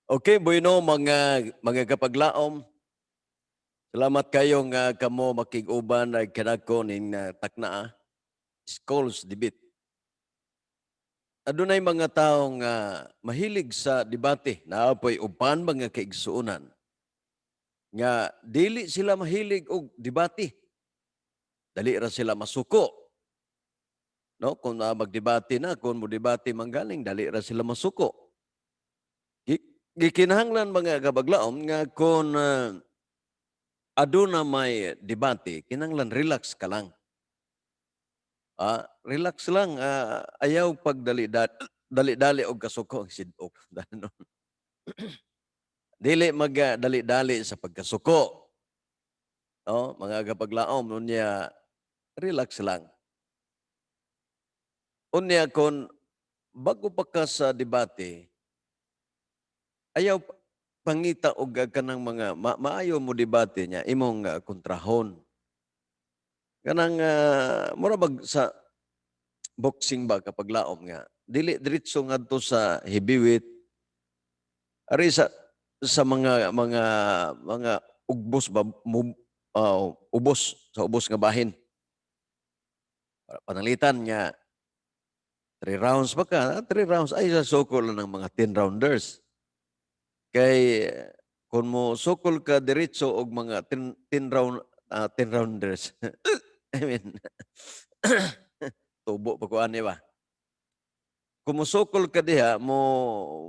Okay, bueno, mga kapaglaom. Salamat kayo nga kamo makig-uban ay kanako ning taknaa Schools Debate. Adunay mga tawo nga mahilig sa debate, naa poy uban mga kaigsuonan nga dili sila mahilig og debate. Dali ra sila masuko. No, kung magdebate na, kung mo debate manggaling, dali ra sila masuko. Gikinahanglan, mga kabaglaom, nga kung aduna may debate, kinahanglan relax ka lang. Relax lang, ayaw pagdali dali-dali og kasuko ang sidok. Dili mag dali-dali sa pagkasuko. No, mga kapaglaom, unya relax lang. Unya kung bago pa ka sa debate, ayaw pangita og kanang mga maayo mo debate niya imong kontrahon. Kanang mura bag sa boxing ba, kapaglaom, nga dili diretso ngadto sa heavyweight, ari sa mga ugbos ba ubos sa ubos nga bahin. Para pananglitan nga 3 rounds ba ka, 3 rounds ay sa sukol lang ng mga 10 rounders. Kay kung mo sukol ka diretso og mga 10 round 10 rounders. I mean, tubo pa ko ani ba. Kung mosukol ka diha, mo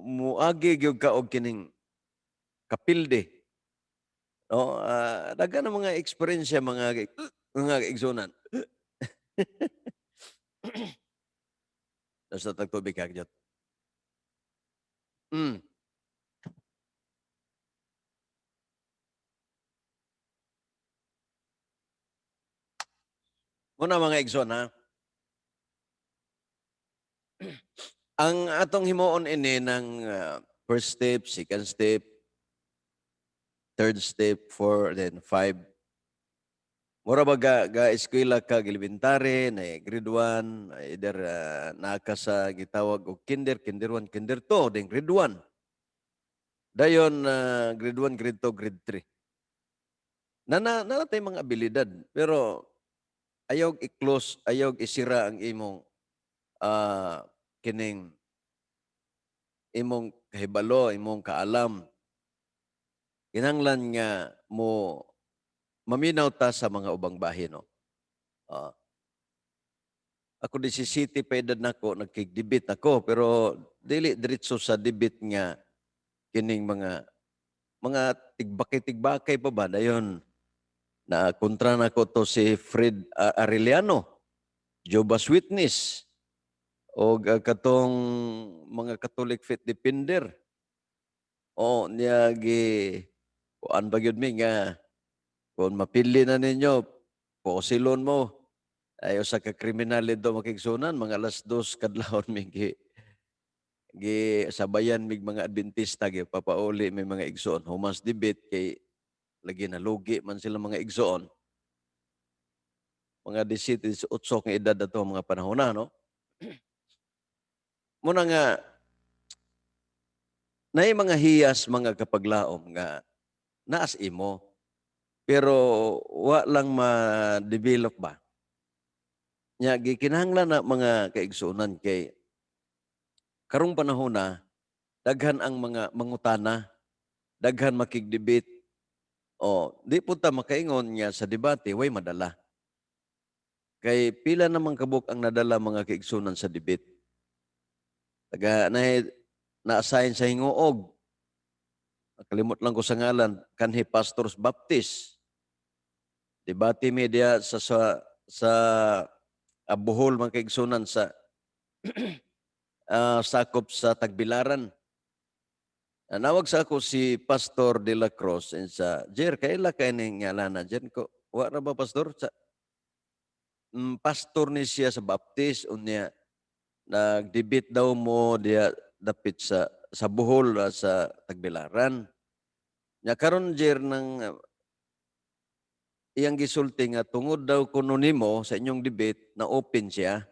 muagi gyud ka og kining kapilde. No, daghan ng mga eksperyensya, mga igsunan. Nasa tagtubig ka, Jot. Muna, mga igsoon, ha. Ang atong himuon ini ng first step, second step, third step, four, then five. Mura ba ga eskwela ka elementary, na grade 1, either naa ka sa gitawag og kinder, kinder 1, kinder 2, then grade 1. Dayon grade 1, grade 2, grade 3. Na na tay mga abilidad, pero ayaw i-close, ayaw isira ang imong kining imong kahibalo, imong kaalam. Kinahanglan nga mo maminaw ta sa mga ubang bahin, no. Ako 17 pa edad nako nagkig-debate ako, pero dili diretso sa debate nga kining mga tigbakay-tigbakay pa ba, dayon na kontra nako to si Fred Arellano, Jehovah's Witness, o katong mga Catholic Faith Defender. O niya gi kuan ba gyud mi nga kung mapili na ninyo, posilon mo. Ayo sa ka kriminal dito makigsunan, mga alas 2 kadlawon mi gi sabayan mig mga Adventista, gi papauli may mga igsoon humas debate kay lagi nalugi man sila mga igsoon. Mga 17, 18 nga edad ato mga panahon na, no? Muna nga naay mga hiyas, mga kapaglaom, nga naas imo pero wa lang ma-develop ba. Nya gikinahanglan na, mga kaigsuonan, kay karong panahon na daghan ang mga mangutana, daghan makig-debate. O di pud ta makaingon nga sa debate way madala. Kay pila namang kabuk ang nadala, mga kaigsuonan, sa debate. Taga na na-assign sa Hinguog. Nakalimot lang ko sa ngalan, kanhi Pastors Baptist. Debate media sa Bohol, mga kaigsunan, sa sakop sa Tagbilaran. Nawag sa ako si Pastor de la Cruz and sa Jer, kaila kay ning ngalana Jer ko, wa ra ba, pastor sa pastor ni siya sa Baptist, unya nag-debate daw mo diya dapit sa Bohol, sa Tagbilaran. Nya karon, Jer, nang iyang gisulti nga tungod daw kuno nimo sa inyong debate na open siya.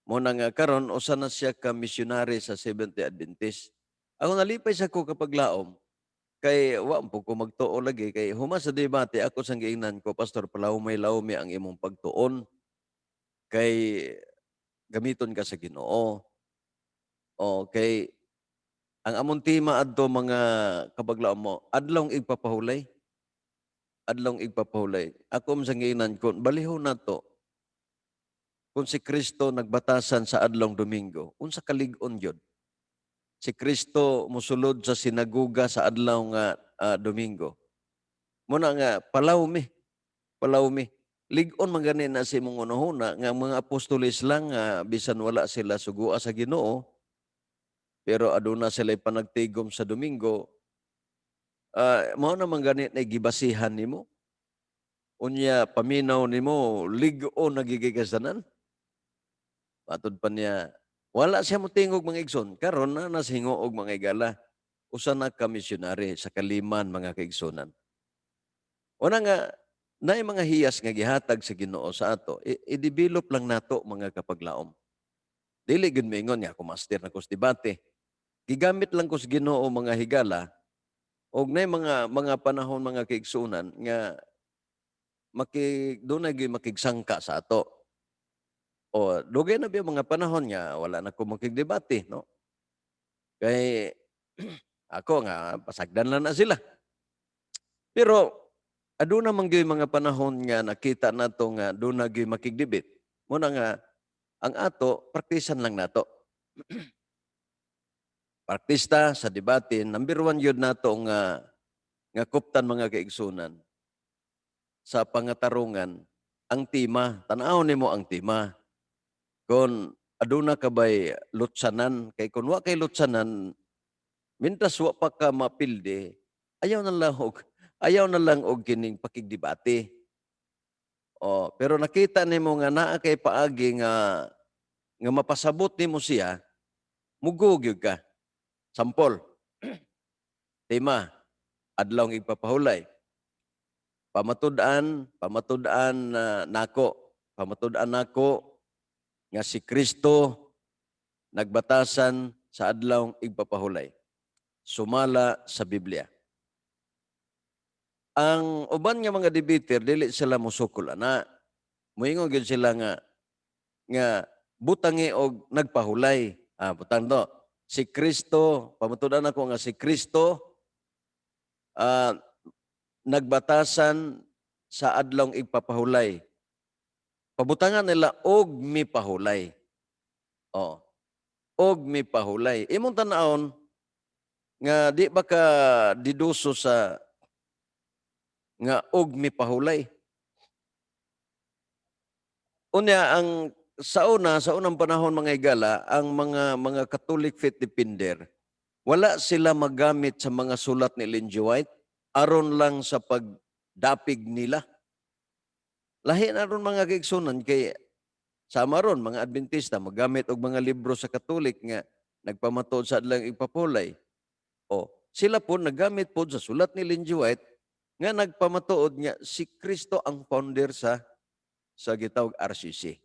Mo na nga karon usa na siya ka missionary sa Seventh-day Adventist. Ako, nalipay sa ko kapaglaom kay wa po ko magtuo lagi kay human sa debate ako sang giingnan ko, "Pastor, palawmay-lawmi ang imong pagtuon kay gamiton ka sa Ginoo." O kay ang among tema adto, mga kapaglaom mo, adlong igpapahulay. Adlong igpapahulay. Ako man sang giingnan ko, balihon nato kung si Kristo nagbatasan sa adlong Domingo, unsa kalig-on gyud? Si Kristo mosulod sa sinagoga sa adlaw nga Domingo. Muna nga palawmi, palawmi. Lig-on man gani na sa imong unahuna nga mga apostoles lang nga bisan wala sila sugua sa Ginoo, pero aduna sila panagtigom sa Domingo. Mao naman gani na gibasihan nimo. Unya paminaw nimo, lig-on nagigikasanan. Matod pa niya, wala siya motingog, mga igsoon. Karon na nasa hingoog, mga igala. Usa na ka misyonary sa kaliman, mga kaigsonan. Una nga, naay mga hiyas nga gihatag sa Ginoo sa ato, i-develop lang nato, mga kapaglaom. Dili gud moingon nga ako master na ko sa debate. Gigamit lang ko sa Ginoo, mga higala, og naay mga panahon, mga kaigsunan, nga maki dunay gyud makigsangka sa ato. O dugay na biya mga panahon nga wala na ko makigdebate, no? Kay ako nga pasagdan lang na sila. Pero aduna man gyud mga panahon nga nakita nato nga duna gyud makigdebate. Muna nga ang ato, praktisan lang nato. Praktista sa debate, number one gyud nato nga nga kuptan, mga kaigsunan, sa pangatarungan ang tema, tan-aw nimo ang tema. Kung aduna ka bay lutsanan, kay kung wa kay lutsanan, mintras wa pa ka mapildi, ayaw na lang og kining pakigdebate. O, pero nakita nimo nga naa kay paagi nga nga mapasabot nimo siya, mugo gyud ka. Sampol. Tema, adlawng igpapahulay. Pamatud-an nako, pamatud-an nako nga si Kristo nagbatasan sa adlawng igpapahulay. Sumala sa Biblia. Ang uban nga mga debater, dili sila mosukol ana. Moingon gyud sila nga nga butangi og nagpahulay. Ah, butang do. Si Kristo, pamatud-an ako nga si Kristo nagbatasan sa adlawng igpapahulay. Pabutangan nila og mipahulay. Oh. Og mipahulay. Imong tan-awon nga di ba ka diduso sa nga og mipahulay. Unya ang sa una, sa unang panahon, mga igala, ang mga Catholic faith defender, wala sila magamit sa mga sulat ni Ellen G. White aron lang sa pagdapig nila. Lahi na ron, mga kaigsunan, kay sama ron mga Adventista magamit og mga libro sa Katolik nga nagpamatuod sa adlawng igpapahulay. O sila po nagamit po sa sulat ni Ellen G. White nga nagpamatuod nga si Kristo ang founder sa gitawag RCC.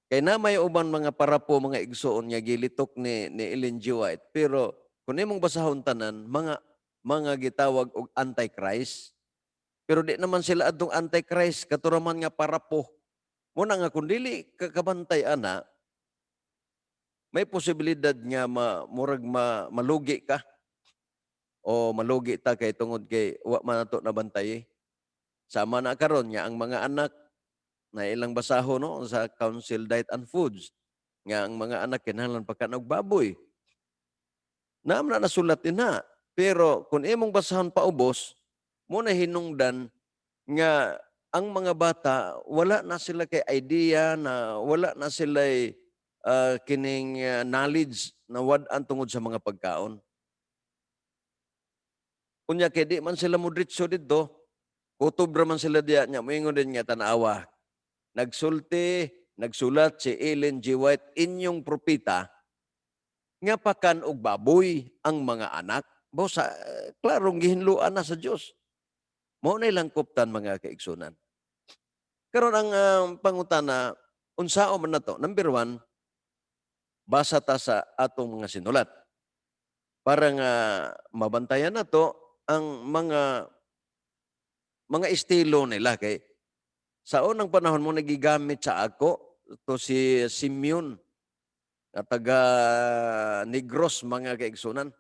Kay na may uban mga parapo, mga igsoon, nga gilitok ni Ellen G. White, pero kung imong basahon tanan, mga gitawag og Antichrist, pero di naman sila adtong Antichrist, kato ra man nga parapo. Muna nga kung dili ka kabantay ana, may posibilidad nga murag malugi ka o malugi ta kay tungod kay wa man nato nabantay. Sama na karon nga ang mga anak na ilang basaho, no, sa Council Diet and Foods nga ang mga anak kinahanglan pagkaon og baboy. Naam na nasulat din na. Pero kung imong basahon paubos, mo na hinungdan nga ang mga bata wala na sila kay idea na wala na sila kining knowledge na wad-an tungod sa mga pagkaon. Unya kay di man sila modritso didto, kutob ra man sila diya nya moingon din nga tan-awa. Nagsulti, nagsulat si Ellen G. White, inyong propeta, nga pakan og baboy ang mga anak. Bo sa klarong gihinluan na sa Dios. Mao na ilang kuptan, mga kaigsunan. Karon ang pangutana, unsao man nato? Number one, basa ta sa atong mga sinulat. Para nga mabantayan nato ang mga estilo nila kay sa unang panahon mo nagigamit sa ako to si Simeon nga taga Negros, mga kaigsunan.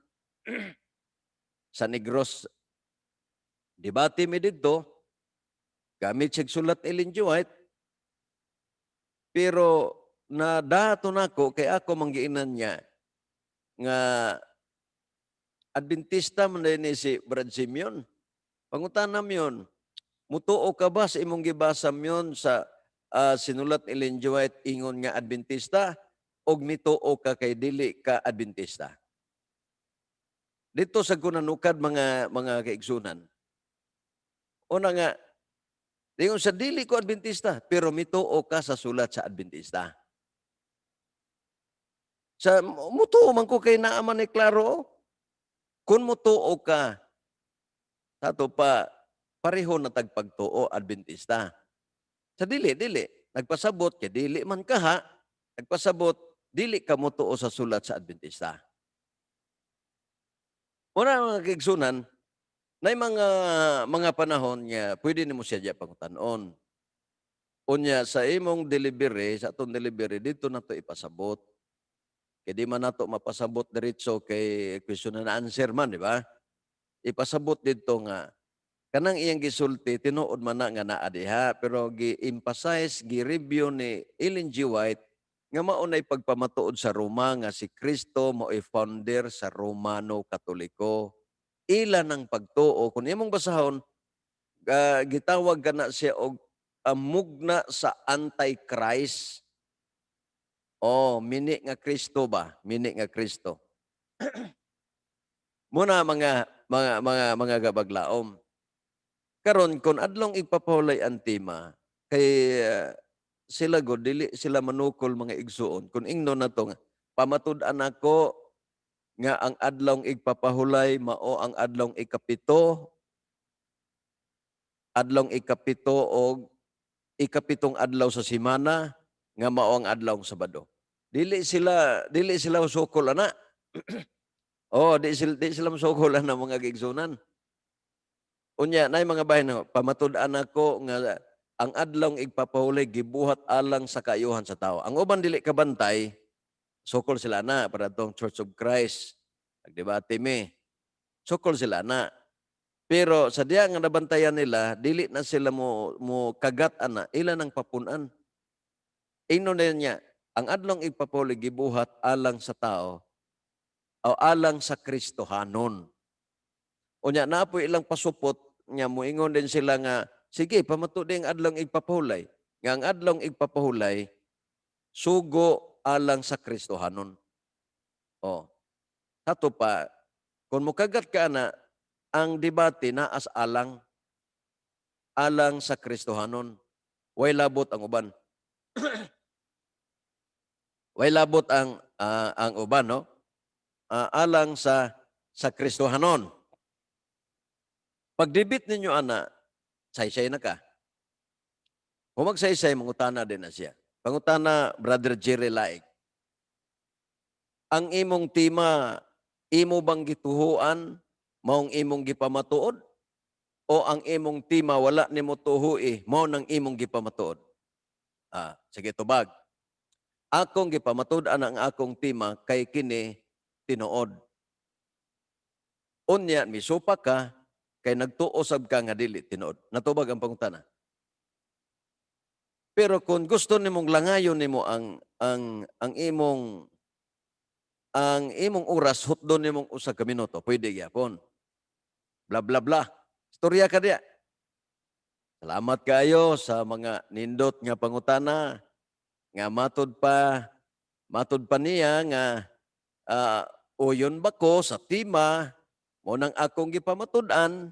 Sa Negros, debate mi didto, gamit siya sulat Ellen G. White, pero na dato nako kay ako manggiinan niya nga Adventista man ni si Brad Simeon. Pangutana yun, mutuo ka ba sa imong gibasa yon sa sinulat ni Ellen G. White ingon nga Adventista og mituo ka kay dili ka Adventista? Dito sa kunanukad, mga kaigsunan. Una nga, ingon sa dili ko Adventista, pero mituo ka sa sulat sa Adventista. Sa mutuo man ko kay naa man ni klaro. Kung mutuo ka, sato pa pareho na tagpagtuo Adventista. Sa dili, dili. Nagpasabot, kay dili man ka ha, nagpasabot, dili ka mutuo sa sulat sa Adventista. Una, mga kaigsunan, na mga panahon nga pwede nimo siya diya pangutanon. Unya sa imong delivery, sa atong delivery dito na to ipasabot. Kay di man nato mapasabot diretso kay question and answer man, di ba? Ipasabot dito nga kanang iyang gisulti tinuod man na nga naa diha, pero gi-emphasize, gi-review ni Ellen G. White nga mao nay pagpamatuod sa Roma nga si Kristo mao'y founder sa Romano Katoliko. Ila ng pagtuo kung imong basahon, gitawag kana siya og mugna sa Antichrist. Oh, mini nga Kristo ba? Mini nga Kristo. Muna mga gabaglaom. Karon kung adlong igpapahulay ang tema kay sila god dili sila manukol, mga igsuon, kung ingno na to nga pamatud-an ako nga ang adlong igpapahulay mao ang adlong ikapito, adlong ikapito og ikapitong adlaw sa semana nga mao ang adlawng Sabado. Dili sila sukol ana. Oh, di sila sukol ana, mga kaigsunan. Unya nay mga bahin no, pamatud-an ako nga ang adlawng igpapahulay gibuhat alang sa kaayuhan sa tao. Ang uban dili kabantay, sukol sila na para tong Church of Christ. Nagdebate mi. Sukol sila na. Pero sa diya nga nabantayan nila, dili na sila mo kagat ana, ila nang papunan. Ingnon na niya, ang adlong igpapahulay gibuhat alang sa tao o alang sa Kristohanon. Unya naa poy ilang pasupot nga moingon din sila nga sige, pamatud ang adlong igpapahulay nga ang adlong igpapahulay sugo alang sa Kristohanon. Oh. Sato pa kung mukagat ka na ang debate na as alang alang sa Kristohanon. Way labot ang uban. Way labot ang uban, no? Alang sa Kristohanon. Pagdibit ninyo ana, saysay na ka. Kung magsaysay, mangutana din na siya. Pangutana, Brother Jerry Laik. Ang imong tema, imo bang gituhuan, maong imong gipamatuod? O ang imong tema wala nimo tuhui, mao nang imong gipamatuod? Sige, tubag. Akong gipamatud-an ang akong tema kay kini tinuod. Unya misupa ka kay nagtuo sab ka nga dili tinuod. Natubag ang pangutana. Pero kung gusto nimong langayon nimo ang imong oras, hutdon nimong usa ka minuto, pwede gyapon. Bla bla bla. Istorya ka diya. Salamat kayo sa mga nindot nga pangutana nga matud pa niya nga uyon ba ko sa tema mo nang akong gipamatud-an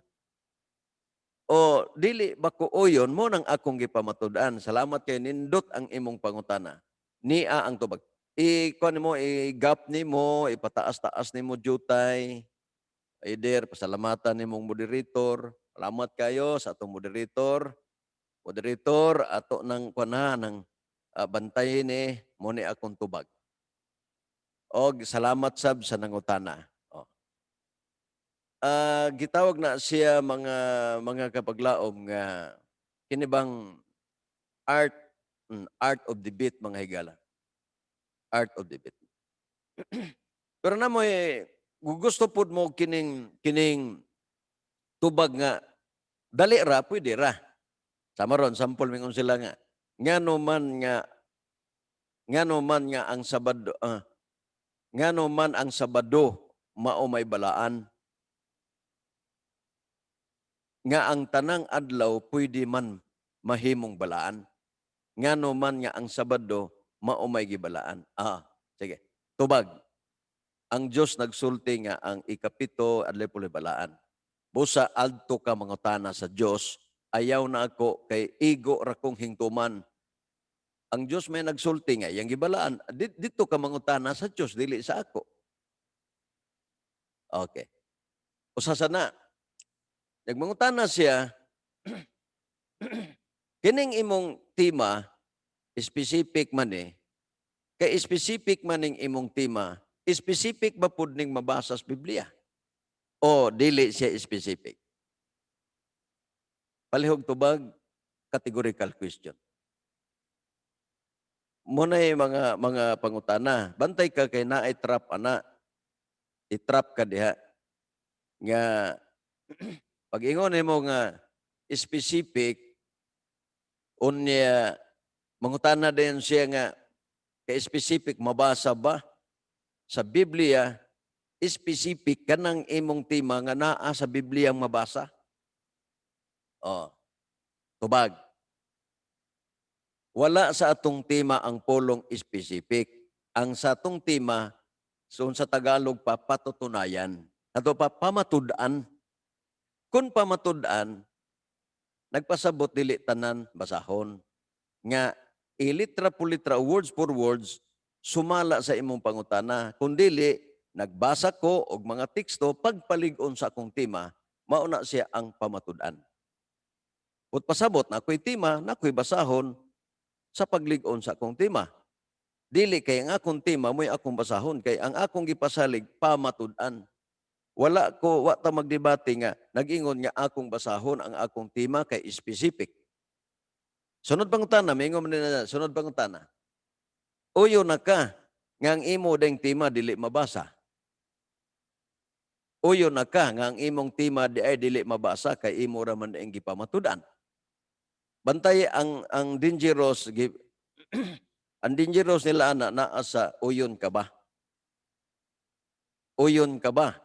o dili ba ko uyon mo nang akong gipamatud-an. Salamat kay nindot ang imong pangutana. Nia ang tubag. I kuan nimo, i-gap nimo, ipataas-taas nimo jutay. Either pasalamatan nimong moderator. Salamat kayo sa atong moderator. Moderator, ato nang kuan ha, nang bantayin ni mo ni akong tubag. Og salamat sab sa nangutana. Oh. Gitawag na siya, mga kapaglaom, nga kini bang art of debate, mga higala. Art of debate. Pero namoy gusto pud mo kining tubag nga dali ra, pwede ra. Sama ron, sample, mingon sila nga ngano man nga ang Sabado, ngano man ang Sabado mao may balaan, nga ang tanang adlaw pwede man mahimong balaan? Ngano man nga ang Sabado mao may gibalaan? Sige, tubag: ang Dios nagsulti nga ang ikapito adlaw puloy balaan. Busa adto ka mangutana sa Dios, ayaw na ako kay igo ra kong hingtuman. Ang Dios may nagsulti nga yang gibalaan, dito ka mangutana sa Dios, dili sa ako. Okay. Usa sa na. Nagmangutana siya, kining imong tema, specific man eh. Kay specific man ning imong tema, specific ba pud ning mabasa sa Biblia? O dili siya specific? Palihog tubag, categorical question. Muna mga pangutana. Bantay ka kay naay trap ana. I-trap ka diha. Nga pag ingon nimo nga specific, unya mangutana din siya nga kay specific, mabasa ba sa Biblia? Specific kanang imong tema nga naa sa Biblia ang mabasa? Oh. Tubag: wala sa atong tema ang pulong specific. Ang sa atong tema, so sa Tagalog pa, patutunayan. Ato pa, pamatud-an. Kung pamatud-an, nagpasabot dili tanan basahon. Nga ilitra po litra, words for words, sumala sa imong pangutana. Kung dili, nagbasa ko og mga teksto pagpalig-on sa akong tema, mauna siya ang pamatud-an. Ut pasabot na ako'y tema, na ako'y basahon sa paglig-on sa akong tema. Dili kay ang akong tema mo'y akong basahon, kay ang akong gipasalig pamatud-an. Wala ko, wa ta magdebate nga nag-ingon nga akong basahon ang akong tema kay specific. Sunod pangutana, mingon man na sunod pangutana. Uyo na ka nga ang imo deng tema dili mabasa. Uyo na ka nga ang imong tema di ay dili mabasa kay imo ra man ang gipamatud-an. Bantay ang dangerous nila ana naa sa uyon ka ba? Uyon ka ba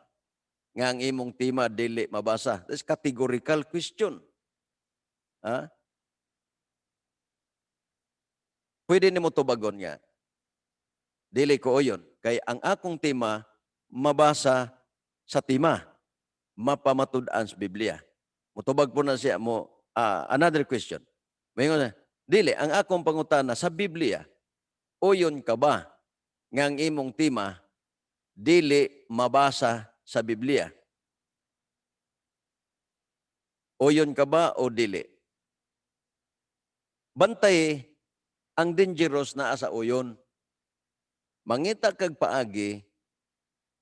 nga ang imong tema dili mabasa? That's categorical question. Ha? Pwede nimo tubagon nga dili ko uyon kay ang akong tema mabasa sa tema, mapamatud-an sa Biblia. Mutubag po na siya mo, another question. Moingon na, dili, ang akong pangutana sa Biblia, uyon ka ba nga ang imong tema dili mabasa sa Biblia? Uyon ka ba o dili? Bantay, ang dangerous naa sa uyon. Mangita kag paagi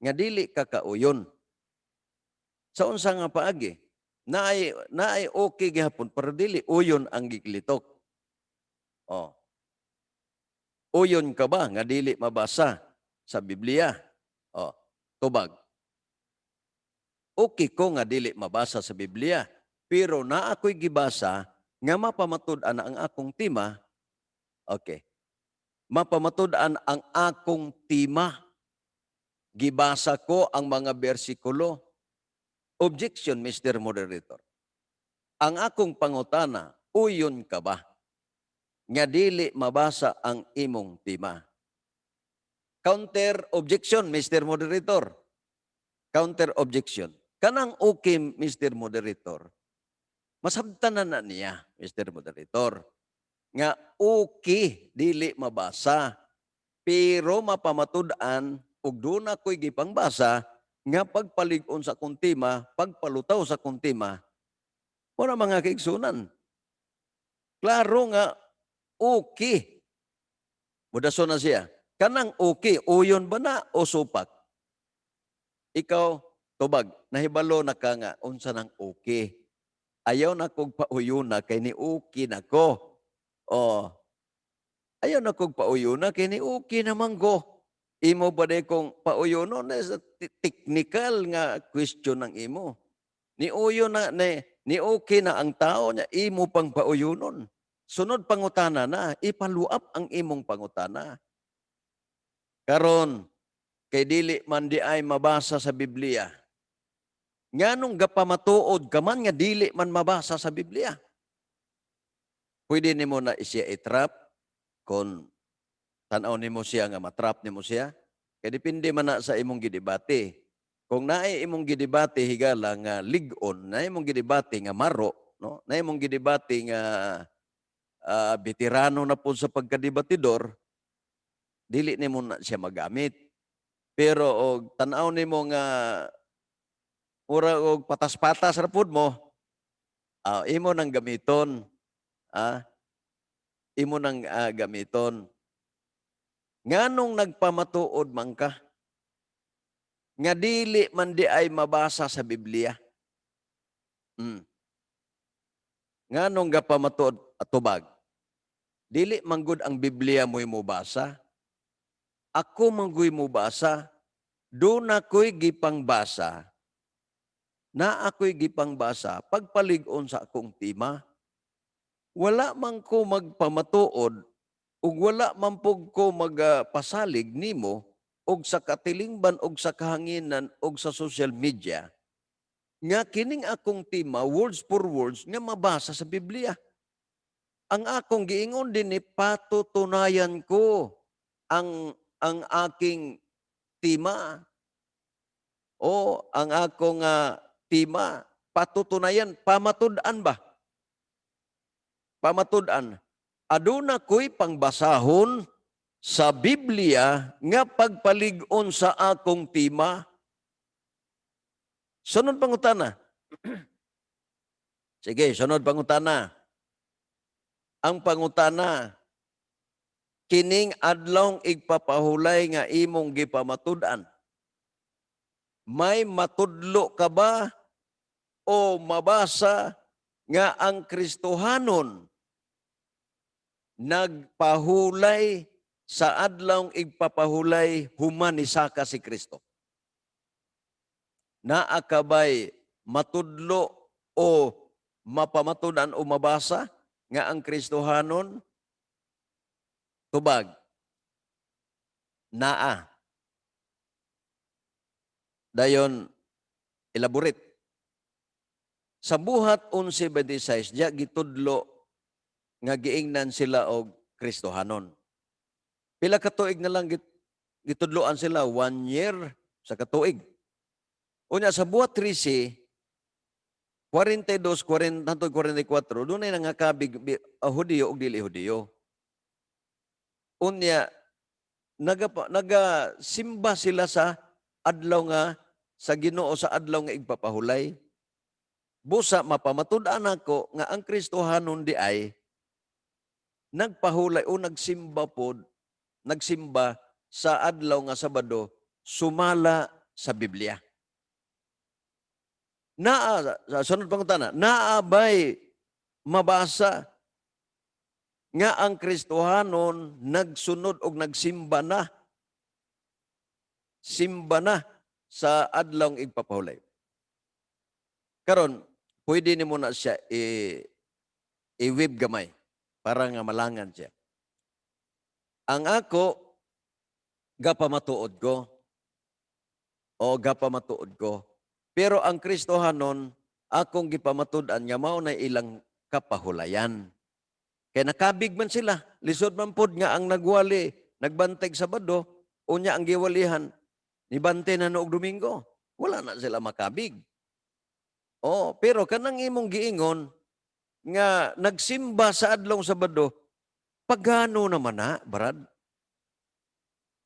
nga dili ka kauyon. Sa unsa nga paagi? Naay okay gihapon pero dili uyon ang giklitok. Oh. Uyon ka ba nga dili mabasa sa Biblia? Oh, tubag: okay ko nga dili mabasa sa Biblia, pero naa ako'y gibasa nga mapamatud-an ang akong tema. Okay. Mapamatud-an ang akong tema. Gibasa ko ang mga bersikulo. Objection, Mr. Moderator. Ang akong pangutana, uyon ka ba nga dili mabasa ang imong tema? Counter objection, Mr. Moderator. Counter objection. Kanang okay, Mr. Moderator. Masabtan na na niya, Mr. Moderator, nga okay, dili mabasa. Pero mapamatud-an ug doon ako'y gipangbasa nga pagpalig-on sa akong tema, pagpalutaw sa akong tema, wala, mga kaigsunan. Klaro nga okay. Mudason na siya. Kanang okay, uyon ba na o supak? Ikaw, Tubag, nahibalo na ka nga unsa nang okay. Ayaw na kog pauyuna kay ni okay na ko. Oh. Ayaw na kog pauyuna kay ni okay naman ko. Imo pa di kong pauyuno na sa technical nga question ng imo. Ni uyo na ni, ni okay na ang tao niya, imo pang pauyunon. Sunod pangutana na, ipaluap ang imong pangutana. Karon, kay dili man di ay mabasa sa Biblia. Nganong gapamatuod ka man nga dili man mabasa sa Biblia? Pwede nimo na siya i-trap kung tan-aw nimo siya nga matrap nimo siya. Kay depende man na sa imong gidebate. Kung naay imong gidebate, higala, nga lig-on, naay imong gidebate nga maro, no? Naay imong gidebate nga veterano na po sa pagkadebatidor, dili nimo na siya magamit. Pero og tan-aw nimo nga mura og patas-patas ra pud mo, imo nang gamiton. Imo nang gamiton. Nganong nagpamatuod man ka nga dili man di ay mabasa sa Biblia? Nganong gapamatuod, atubag? Dili man gud ang Biblia mo'y mobasa. Ako man gu'y mobasa. Doon ako'y gipangbasa. Na ako'y gipangbasa pagpalig-on sa akong tema. Wala man ko magpamatuod ug wala man pug ko magpasalig nimo og sa katilingban og sa kahanginan og sa social media nga kining akong tema, words for words, nga mabasa sa Biblia. Ang akong giingon din ni patutunayan ko ang aking tema o ang akong tema, patutunayan, pamatud-an ba? Pamatud-an. Aduna ko'y pangbasahon sa Biblia nga pagpalig-on sa akong tema. Sunod pangutana. Sige, sunod pangutana. Ang pangutana, kining adlawng igpapahulay nga imong gipamatud-an, may matudlo ka ba o mabasa nga ang Kristohanon nagpahulay sa adlawng igpapahulay human ni saka si Kristo? Naa ka bay matudlo o mapamatud-an o mabasa nga ang Kristohanon? Tubag. Naa. Dayon, elaborate. Sa Buhat 11:26, diya gitudlo nga giingnan sila og Kristohanon. Pila ka tuig na lang gitudloan sila? One year sa katuig. Unya sa Buhat 13, 42, 40, hantod 44, doon ay nangakabig Hudiyo ug dili Hudiyo. Unya, naga simba sila sa adlaw nga sa Ginoo sa adlaw nga igpapahulay. Busa mapamatud-an ako nga ang Kristohanon di ay nagpahulay o nagsimba pod, nagsimba sa adlaw nga Sabado sumala sa Biblia. Naa sa sunod pangutana, naa bay mabasa nga ang Kristohanon nagsunod og nagsimba na simba na sa adlawng igpapahulay? Karon, pwede nimo na siya i-web gamay para nga malangan siya. Ang ako gapamatuod ko o gapamatuod ko. Pero ang Kristohanon, akong gipamatud-an nga mao na ilang kapahulayan. Kay nakabig man sila, lisod man pod nga ang nagwali, nagbantay Sabado, unya ang giwalihan, nibante na noog Domingo. Wala na sila makabig. Oh, pero kanang imong giingon nga nagsimba sa adlong Sabado, pagano naman na, Brad?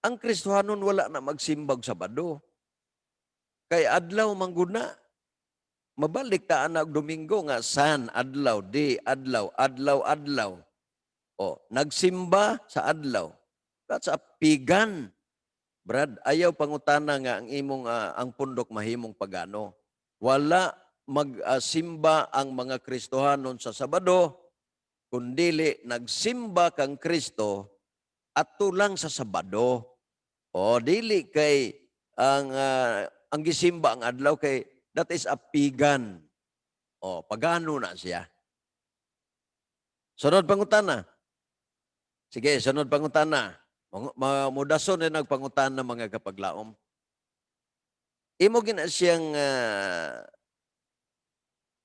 Ang Kristohanon wala na magsimbag Sabado. Kay adlaw man gud na. Mabalik ta ana og Domingo nga san adlaw, di adlaw, adlaw, adlaw. O, nagsimba sa adlaw. That's a pagan. Brad, ayaw pangutana nga ang imong ang pundok mahimong pagano. Wala magsimba ang mga Kristohanon sa Sabado, kundili nagsimba kang Kristo adto lang sa Sabado. O dili kay ang gisimba ang adlaw kay that is a pagan. O pagano na siya. Sunod pangutana. Sige, sunod pangutana. Mudason na nagpangutana, mga kapaglaom. Imo gina siyang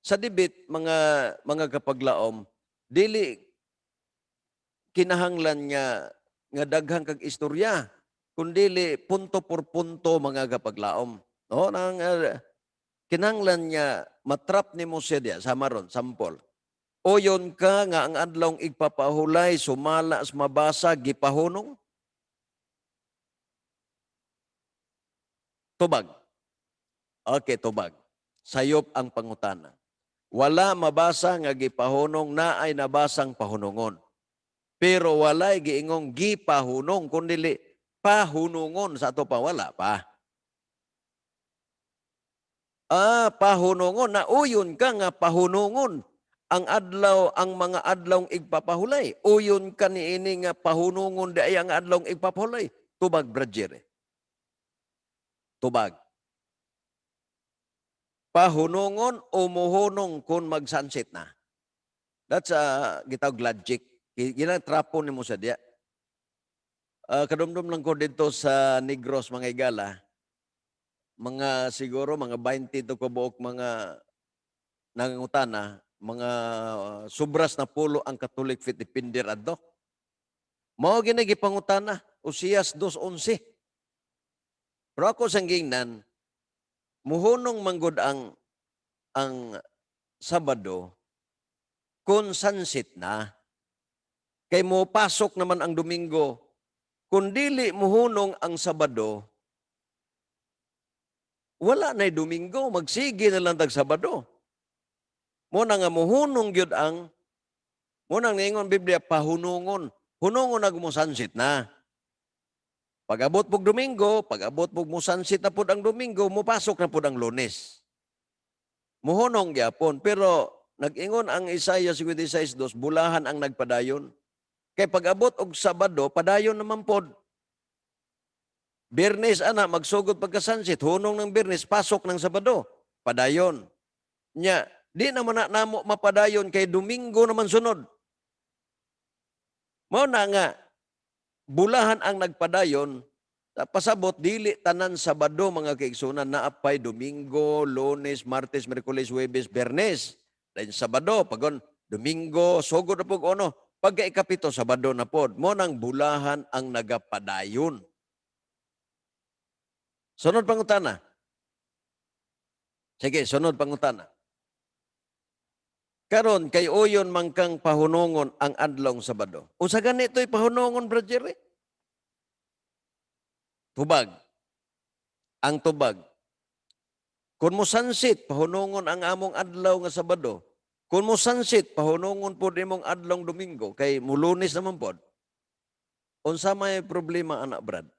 sa debate, mga kapaglaom, dili kinahanglan nga nga daghang kag istorya, kundili punto por punto, mga kapaglaom. No, nang kinahanglan nga matrap nimo siya diya sama ron sample. Uyon ka nga ang adlawng igpapahulay sumala sa mabasa gipahunong? Tubag. Okay, tubag. Sayop ang pangutana. Wala mabasa nga gipahunong, naay nabasang pahunungon. Pero walay giingong gipahunong, kundili pahunungon sa ato pa wala pa. Ah, pahunungon na uyon ka nga pahunungon ang adlaw, ang mga adlawng igpapahulay. Uyon ka niini nga pahunungon di ay ang adlawng igpapahulay. Tubag, Brad Jerry. Tubag. Pahunungon o muhunong kung mag-sunset na. That's a gitawag logic. Ginatrapo nimo sa diya. Kadumdum lang ko dito sa Negros, mga igala. Mga siguro mga 20 to kabuok mga nangangutana, mga sobras na pulo ang Catholic Faith Defender adto. Mao gini gipangutana, Osias 2:11. Pero ako sang gingnan, muhunong manggod ang Sabado kung sunset na. Kay mo pasok naman ang Domingo. Kung dili muhunong ang Sabado, wala na'y Domingo, magsige na lang tag Sabado. Mo na nga muhunong gyud ang mo nang niingon Biblia pahunungon. Hunungon na mo sunset na. Pag-abot pog Domingo, pag-abot pog mo sunset na pud ang Domingo, mupasok na pud ang Lunes. Muhunong gyapon, pero nag-ingon ang Isaiah 56:2, bulahan ang nagpadayon. Kay pag-abot og Sabado, padayon naman pod. Biyernes ana magsugod pagka sunset, hunong ng Biyernes, pasok ng Sabado, padayon. Nya, di naman na namo mapadayon kay Domingo naman sunod. Mao na nga bulahan ang nagpadayon, pasabot dili tanan Sabado, mga kaigsunan, naapay Domingo, Lunes, Martes, Miyerkules, Huwebes, Biyernes. Then Sabado, pagon Domingo, sugod na pug ono. Pagka ikapito, Sabado na pod. Mo nang bulahan ang nagapadayon. Sunod pangutana. Sige, sunod pangutana. Karon kay uyon man kang pahunungon ang adlong Sabado. Unsa gani to'y pahunungon, Brad Jerry? Tubag. Ang tubag. Kung mo sunset, pahunungon ang among adlaw nga Sabado. Kung mo sunset, pahunungon pod imong adlong Domingo kay mulunes naman pod. Unsa may problema ana, Brad?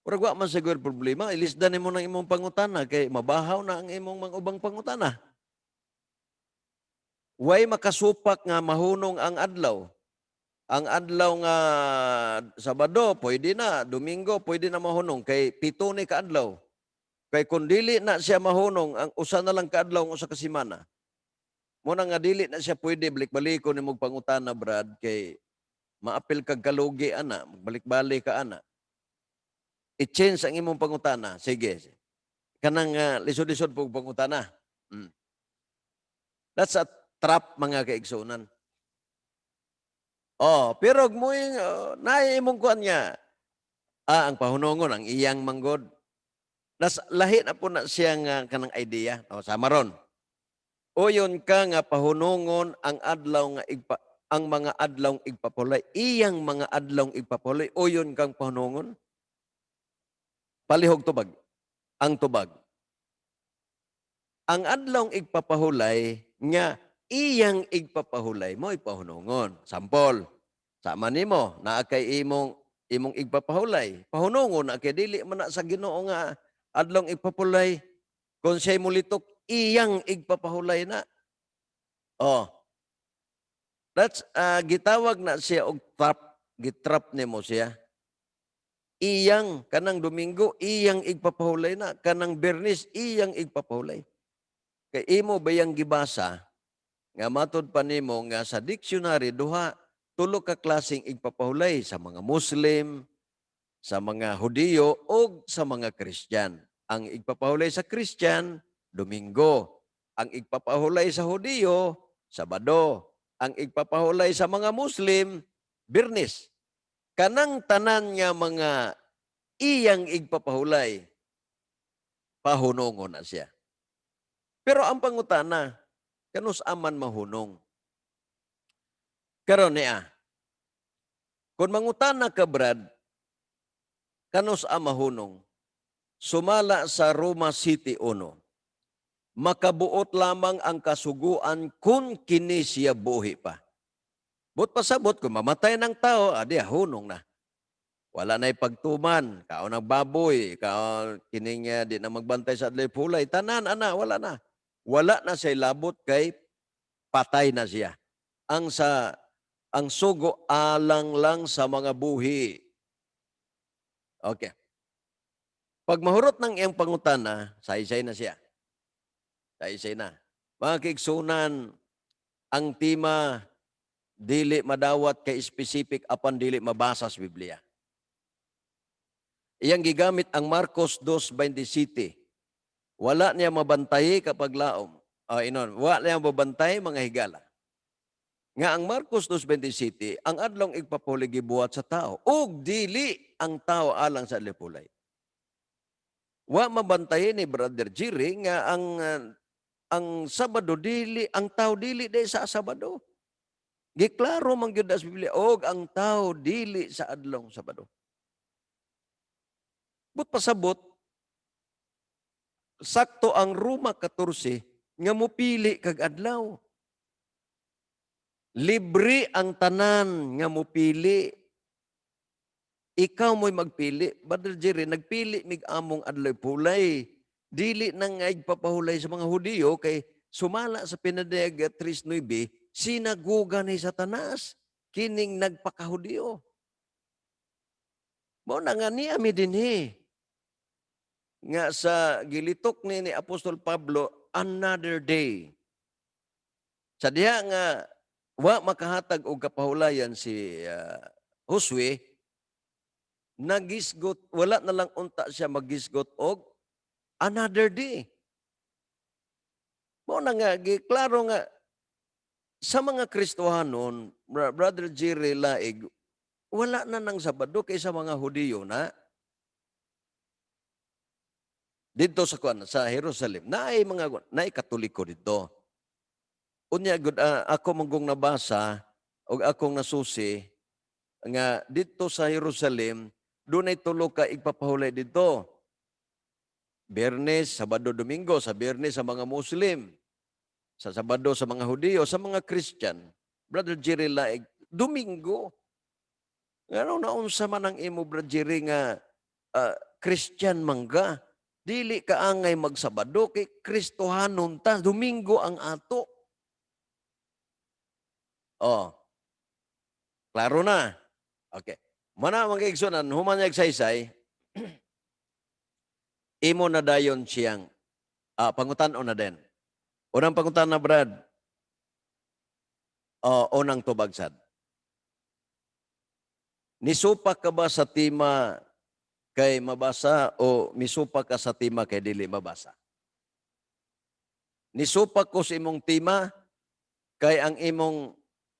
Murag wa man siguro problema, ilisdan nimo ng imong pangutana kay mabahaw na ang imong mga ubang pangutana. Way makasupak nga mahunong ang adlaw. Ang adlaw nga Sabado, pwede na. Domingo, pwede na mahunong. Kay 7 ni kaadlaw. Kay kung dili na siya mahunong, ang usa na lang kaadlaw ang usa ka semana. Muna nga dili na siya pwede, balik-baliko ni mong pangutana, Brad, kay maapil kag kalugi ana, magbalik-balik ka ana. I-change ang imong pangutana. Sige. Kanang lisod-lisod po pangutana. That's a trap, mga kaigsunan. Oh, pero mo oh, naay imong kuan nga. Ah, ang pahunongon ang iyang manggod. Nas lahi na po na siya nga kanang idea. Oh, sama ron. Uyon ka nga pahunongon ang adlaw nga igpa, ang mga adlaw igpapulay, iyang mga adlaw igpapulay, uyon kang pahunongon. Palihog tubag. Ang tubag. Ang adlaw igpapahulay nga iyang igpapahulay mo ipahunongon. Sampol. Sama nimo naa kay imong Imong igpapahulay. Pahunongon na kay dili man na sa Ginoo nga adlong igpapulay. Kung siya'y mulitok, iyang igpapahulay na. Oh. That's gitawag na siya og trap, gitrap nimo siya. Iyang kanang Domingo, iyang igpapahulay na, kanang Biyernes, iyang igpapahulay. Kay imo bayang gibasa nga matod pa nimo nga sa dictionary duha tulo ka klaseng igpapahulay, sa mga Muslim, sa mga Hudiyo ug sa mga Christian. Ang igpapahulay sa Christian, Domingo. Ang igpapahulay sa Hudiyo, Sabado. Ang igpapahulay sa mga Muslim, Biyernes. Kanang tanan nga mga iyang igpapahulay, pahunongon na siya. Pero ang pangutana, kanus aman mahunong? Karon niya, kung mangutana ka, Brad, kanus a mahunong? Sumala sa Roma 7:1, makabuot lamang ang kasuguan kung kini siya buhi pa. Buot pasabot, kung mamatay ng tao, adi, hunong na. Wala na pagtuman, kaon ng baboy, kaon kining di na magbantay sa adlaw pulay, tanan ana, wala na. Wala na siya labot kay patay na siya. Ang sugo alang lang sa mga buhi. Okay. Pag mahurot ng iyang pangutana, saysay na siya. Saysay na. Mga kaigsunan, ang tema dili madawat kay specific apan dili mabasa sa Biblia. Iyang gigamit ang Marcos 2:27. Wala niya mabantay kapag laom. Oh, inon, wala niya mabantay, mga higala, nga ang Marcos 2:27, ang adlong igpapuli gibuhat sa tao ug dili ang tao alang sa lipulay. Wa mabantay ni Brother Jerry nga ang Sabado dili ang tao dili day sa Sabado. Giklaro man gyud sa Biblia og ang tao dili sa adlong Sabado. Buot pasabot, sakto ang Roma 14 nga mupili kag adlaw. Libre ang tanan nga mupili. Ikaw mo'y magpili. Brother Jerry, nagpili mig among adlaw pulay. Dili nang nga igpapahulay sa mga Hudiyo kay sumala sa Pinadayag 3:9, sinaguga ni Satanas kining nagpakahudiyo. Mao na nga niya mi dinhi. Nga sa gilitok ni Apostol Pablo, another day. Sa diha nga wa makahatag og kapahulayan si Josue, nagisgot, wala na lang unta siya magisgot og another day. Mao na nga giklaro nga sa mga Kristohanon, Brother Jerry Laig, wala na nang Sabado kay sa mga Hudiyo na didto sa kuan sa Jerusalem naay mga naay Katoliko didto. Unya gud ako manggong nabasa og akong nasusi nga didto sa Jerusalem dunay tulo ka igpapahulay didto. Biyernes, Sabado, Domingo. Sa Biyernes sa mga Muslim, sa Sabado sa mga Hudiyo, sa mga Christian, Brother Jerry Laig, Domingo. Ngano naunsa man ang imo, Brother Jerry, nga Christian mangga? Dili ka angay magsabado kay Kristohanon ta, Domingo ang ato. Oh. Klaro na. Okay. Mana, mga igsunan, human niya saysay, imo na dayon siyang pangutan-on na din. Unang pangutan na, Brad. Oh, unang tubag sad. Nisupak ka ba sa tema kay mabasa o misupak ka sa tema kay dili mabasa? Nisupak ko sa imong tema kay ang imong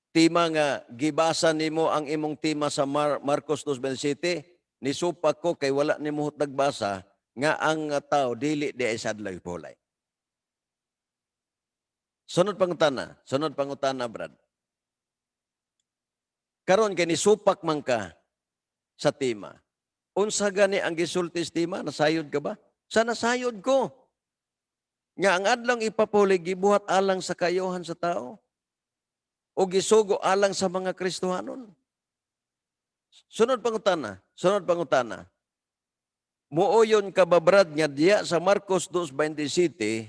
tema nga gibasa nimo ang imong tema sa Marcos 2:27, nisupak ko kay wala nimo nagbasa nga ang tao dili di ay sa adlaw pulay. Sunod pangutana, Brad. Karon kay nisupak man ka sa tema. Unsa gani ang gisulti sa tema? Nasayod ka ba? Sa nasayod ko. Nga ang adlong ipapuli gibuhat alang sa kaayohan sa tao o gisugo alang sa mga Kristohanon. Sunod pangutana, sunod pangutana. Muoyon ka ba, Brad, nga diya sa Marcos 2.27,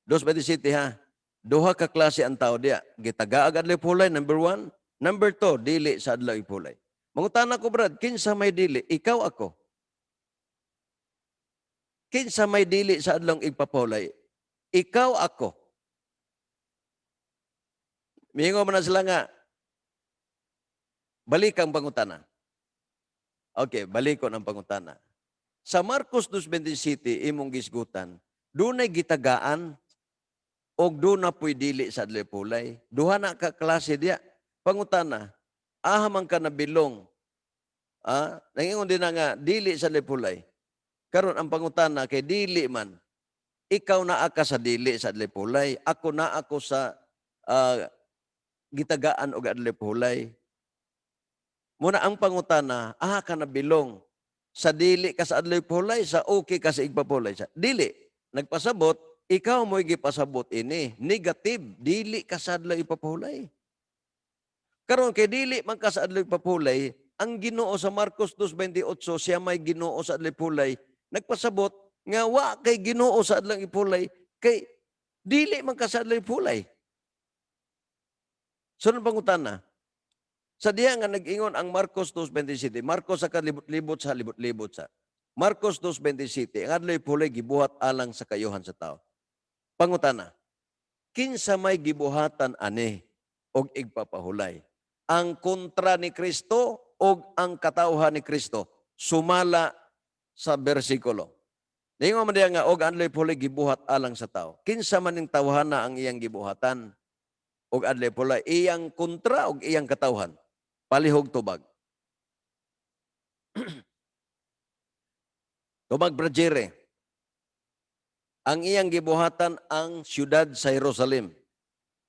2.27 ha, duha ka klase ang tao diya. Gitagaag adlaw pulay, number one. Number two, dili sa adlaw pulay. Mangutana ko, Brad, kinsa may dili? Ikaw, ako? Kinsa may dili sa adlaw igpapulay? Ikaw, ako? Miingon man na sila nga, balik ang pangutana. Okay, balik ko ng pangutana. Sa Marcos 2.27, imong gisgutan, dunay gitagaan og duna po'y dili sa adlaw pulay. Duha na ka klase diya. Pangutana, aha man ka nabilong? Ah, nangingon din na nga dili sa adlaw pulay. Karon ang pangutana kay dili man, ikaw naa ka sa dili sa adlaw pulay, ako naa ako sa gitagaan og adlaw pulay. Muna ang pangutana, aha ka nabilong? Sa dili ka sa adlaw pulay, sa okay ka sa igpapulay? Sa dili. Nagpasabot, ikaw mo'y gipasabot ini. Negative, dili ka sa adlaw ipapulay. Karon kay dili man ka sa adlaw ipapulay, ang Ginoo sa Marcos 2:28, siya may Ginoo sa adlaw pulay. Nagpasabot nga wa kay Ginoo sa adlaw ipulay kay dili man ka sa adlaw ipulay. Sunod pangutana. Sa diha nga nag-ingon ang Marcos 2.27, Marcos sa kalibot-libot sa libot-libot sa. Marcos 2.27, ang adlaw pulay gibuhat alang sa kayuhan sa tao. Pangutana, kinsa may gibuhatan ani og igpapahulay? Ang kontra ni Kristo og ang katawhan ni Kristo? Sumala sa bersikulo. Ningon man diya nga og adlaw pulay gibuhat alang sa tao. Kinsa man ning tawhana ang iyang gibuhatan og adlaw pulay? Iyang kontra og iyang katawhan? Palihog tubag. Tubag, Brad Jere. Ang iyang gibuhatan ang siyudad sa Jerusalem.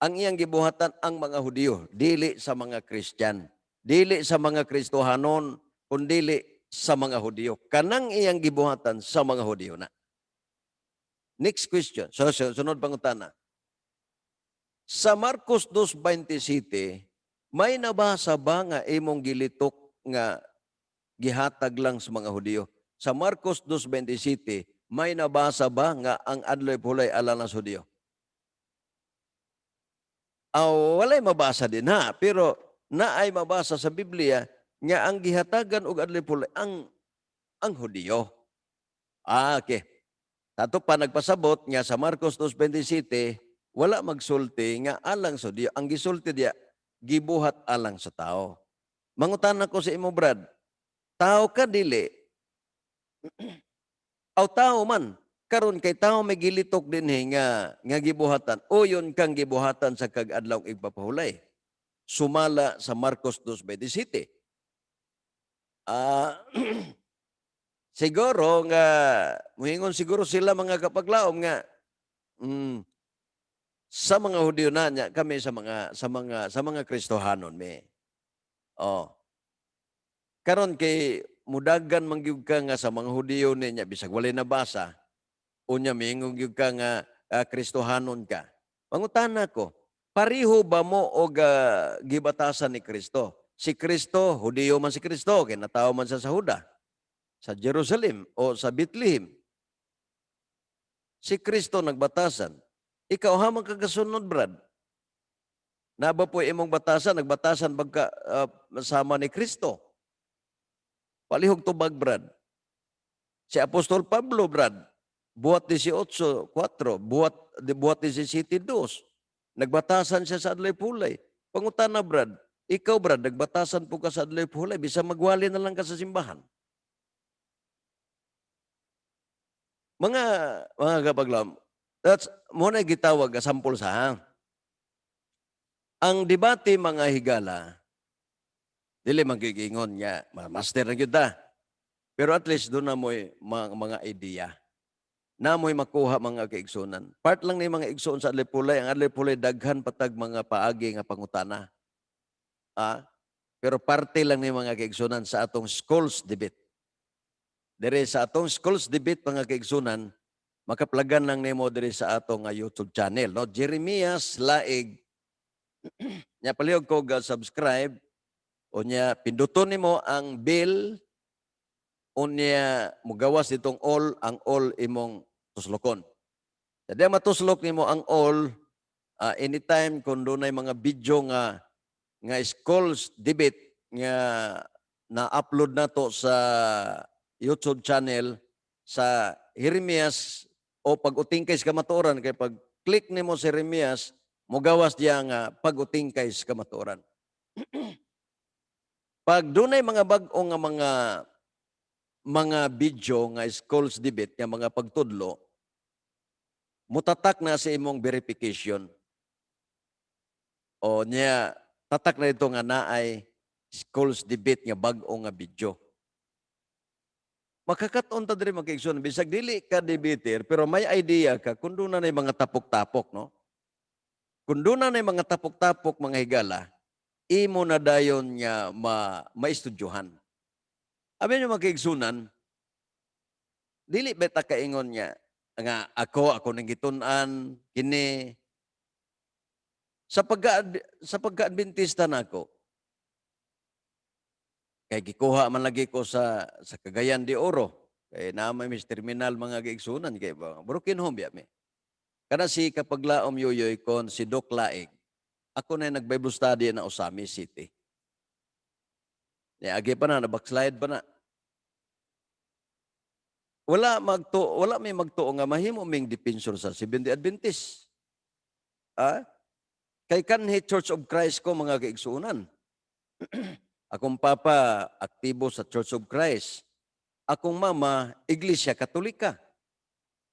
Ang iyang gibuhatan ang mga Hudiyo, dili sa mga Kristiyan, dili sa mga Kristohanon, kundili sa mga Hudiyo. Kanang iyang gibuhatan sa mga Hudiyo na. Next question. So sunod pangutana. Sa Marcos 2.27, may nabasa ba nga imong gilitok nga gihatag lang sa mga Hudiyo? Sa Marcos 2.27, may nabasa ba nga ang adlaw pulay alang sa Hudiyo? Aw, walay mabasa din ha, pero naay mabasa sa Biblia nga ang gihatagan og adlaw pulay ang Hudiyo. Ah, okay. Tato pa nagpasabot nga sa Marcos 2.27, wala magsulti nga alang sa Hudiyo. Ang gisulti diya, gibuhat alang sa tao. Mangutana ko sa imo, Brad, tao ka, dili? Aw, tao man. Karon kay tao may gilitok dinhi nga gibuhatan. Uyon kang gibuhatan sa kag adlaw igpapahulay. Sumala sa Marcos 2.27. Ah, siguro nga muingon siguro sila, mga kapaglaom, nga sa mga Hudiyo na niya, kami sa mga Kristohanon mi. Oh. Karon kay mudagan man gyud ka nga sa mga Hudiyo ninya bisag walay nabasa, unya miingon gyud ka nga Kristohanon ka. Pangutana ko, pareho ba mo og gibatasan ni Kristo? Si Kristo, Hudiyo man si Kristo, kay natawo man siya sa Huda, sa Jerusalem o sa Bethlehem. Si Kristo nagbatasan. Ikaw ha man kagasunod, Brad? Naba po imong batasan, nagbatasan bagka sama ni Kristo? Palihog tubag, Brad. Si Apostol Pablo, Brad, Buhat 18:4, Buhat 17:2. Nagbatasan siya sa adlaw pulay. Pangutana, Brad, ikaw, Brad, nagbatasan po ka sa adlaw pulay, bisa magwali na lang ka sa simbahan? Mga kapaglam, that's mo na gitawag nga sampol sa ha. Ang debate, mga higala, dili magigingon nga master na gyud ta. Pero at least doon na mo'y mga idea. Na mo'y makuha, mga kaigsunan. Part lang ni mga igsoon sa adlaw pulay, ang adlaw pulay daghan patag mga paagi nga pangutana. Ah, pero parte lang ni mga kaigsunan sa atong schools debate. Dire sa atong schools debate, mga kaigsunan, makaplagan lang nimo dire sa atong YouTube channel, no? Jeremias Laig. Nya palihog ko ga subscribe. Unya pinduton nimo ang bell, unya mugawas ditong all, ang all imong tuslokon. Jadi matuslok nimo ang all, anytime kung dunay mga video nga nga schools debate nga na-upload nato sa YouTube channel sa Jeremias o Pag-utingkay sa Kamatuoran, kay pag click nimo sa Jeremias, mugawas diya nga Pag-utingkay sa Kamatuoran. Pag dunay mga bag-o nga mga mga video nga schools debate nga mga pagtudlo, mutatak na sa imong verification. O niya, tatak na ito nga naay schools debate nga bag-o nga video. Makakaton ta diri, mga kaigsoon, bisag dili ka debater pero may idea ka kung duna na mga tapok-tapok, no? Kung duna na mga tapok-tapok, mga higala, imo na dayon nga maistudyohan. Abi nyo, mga kaigsunan, dili ba ta kaingon nga nga ako ako nang gitun-an kini sa pagka-Adventista nako, kay gikuha man lagi ko sa Cagayan de Oro, kay naa may mis terminal, mga kaigsunan, kay ba broken home biya mi. Kana si Kapaglaom Yoyoy kon si Doc Laig, ako na nag Bible study na Ozamiz City. Ni agi pa na na backslide pa na. Wala may magtuo nga mahimo ming defensor sa Seventh-day Adventist. Ah? Kay kanhi Church of Christ ko, mga kaigsuonan. Akong papa aktibo sa Church of Christ. Akong mama, Iglesia Katolika.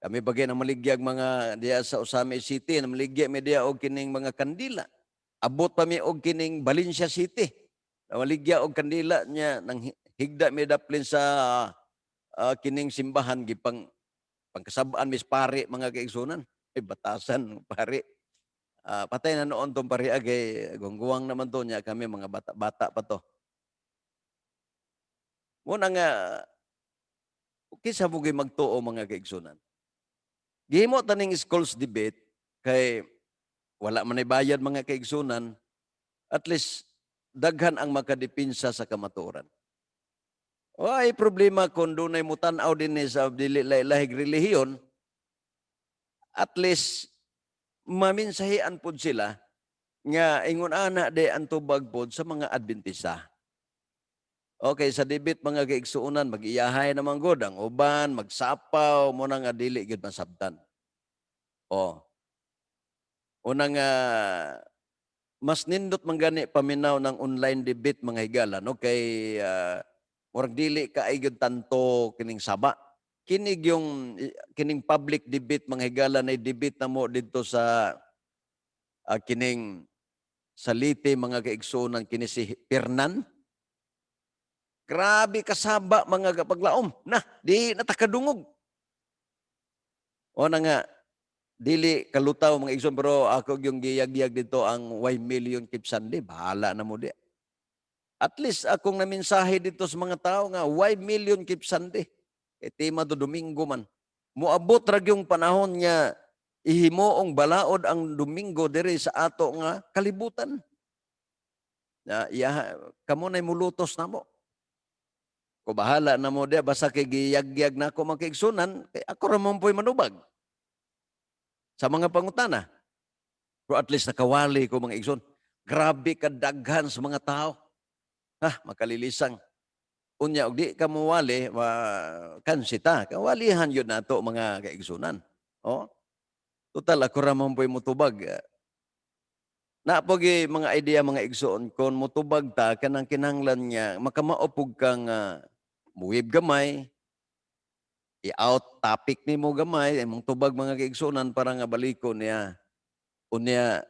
Kami bagay na maligyag mga diya sa Ozamiz City, na maligya mi diya og kining mga kandila. Abot pa mi og kining Valencia City. Na maligya og kandila niya nang higda mi daplin sa kining simbahan, gipang pangkasab-an mis pare, mga kaigsunan. Ay batasan pare. Patay na noon tong pare agay, gungguwang naman to niya, kami mga bata-bata pa to. Muna nga kinsa mo magtuo, mga kaigsunan? Gihimo taning schools debate kay wala man ay bayad, mga kaigsunan, at least daghan ang makadepinsa sa kamatuoran. Ay problema kung dunay mutan-aw din ni sa dili lahig relihiyon, at least maminsahian pod sila nga ingon ana de ang tubag pod sa mga Adventista. Okay, sa debate, mga kaigsuonan, mag-iyahay naman gud ang uban, magsapaw, mo na nga dili gyud masabtan. Oh. Una nga mas nindot man gani paminaw ng online debate, mga higala, no, kay murag dili ka gyud tanto kining saba. Kinig yung kining public debate, mga higala, na debate na mo didto sa kining sa Leyte, mga kaigsuonan, kini si Fernan. Grabe kasaba, mga kapaglaom. Na, di natakadungog. O na nga, dili kalutaw, mga igsoon, pero ako yung giyag-yag dito ang 1 million Keep Sunday, bahala na mo di. At least akong naminsahe dito sa mga tao nga 1 million Keep Sunday. Kay tema do Domingo man. Moabot ra yung panahon nga ihimuong balaod ang Domingo diri sa ato nga kalibutan. Na iya kamo nay mulutos namo. Ko bahala na mo diya, basta kay giyagyag na ako, mga kaigsunan, kay ako ra man po'y manubag sa mga pangutana. Pero at least nakawali ko, mga igsoon. Grabe kadaghan sa mga tao. Ha, makalilisang. Unya og di ka mowali, ma kansita. Kawalihan yun nato, mga kaigsunan. Oh. Total ako ra man po'y mutubag. Na po mga idea, mga igsoon, kon mutubag ta kanang kinahanglan niya makamao pug kang muwib gamay, i-out topic nimo gamay imong tubag, mga kaigsuonan, para nga baliko niya. Unya